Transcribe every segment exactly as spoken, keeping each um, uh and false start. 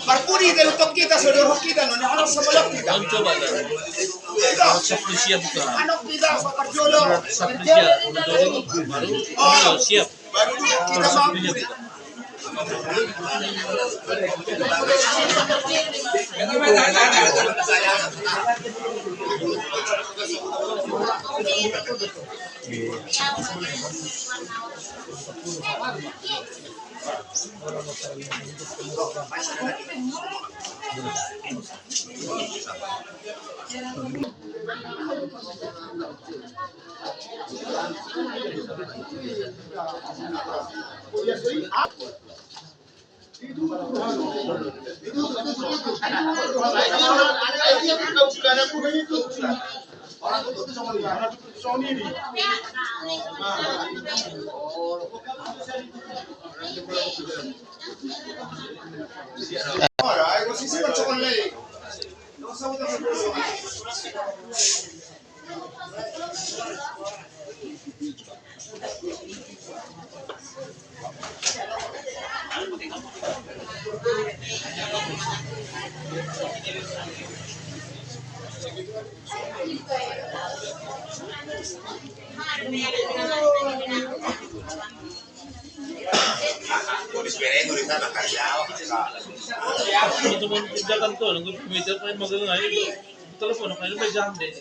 Marpudi hita, untung hita, saudara hita, nona anak sebelah hita. Coba dah. Sepuluh siap buka. Anak hita, Pak Parjolo. Sepuluh siap. Baru duduk hita mampu. Telepon, kalau jam deh.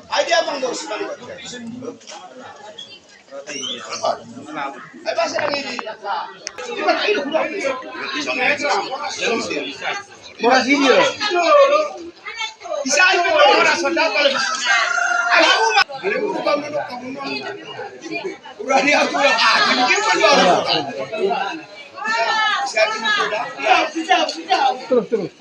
Ai dia, Bang Bos. Ai, pas lagi di. Boras ini, loh. Bisa aja, boras, sedap, kalau. Ayo, Bang, duduk, Bang. Udah diatur, ah, jadi dia kan baru. Terus, terus.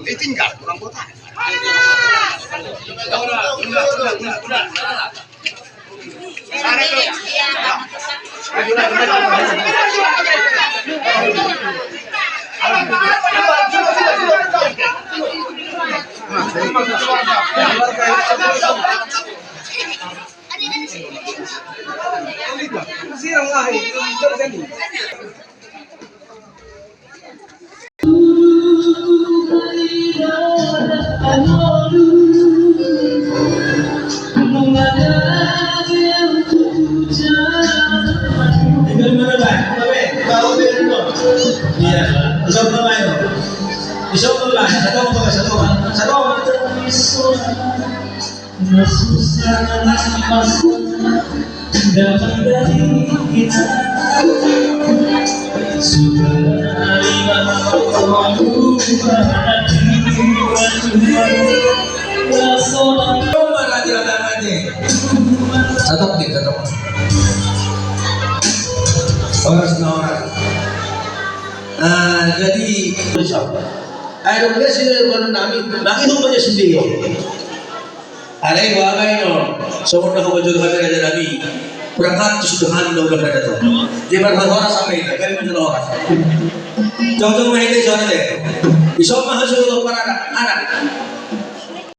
Ditinggal orang kota. Satok deh, satok. Horas na horas. Ah, jadi, ai dong dia sini baru nami, nami tu banyak sendiri. Alai bagai no, songon na hupajodo hami raja nami, berangkat tu sudah hami na ulang raja tu. Dia berangkat horas sampai, kami minta horas. Jauh-jauh main deh, soalnya deh. Isok mah sudah lupa anak, anak.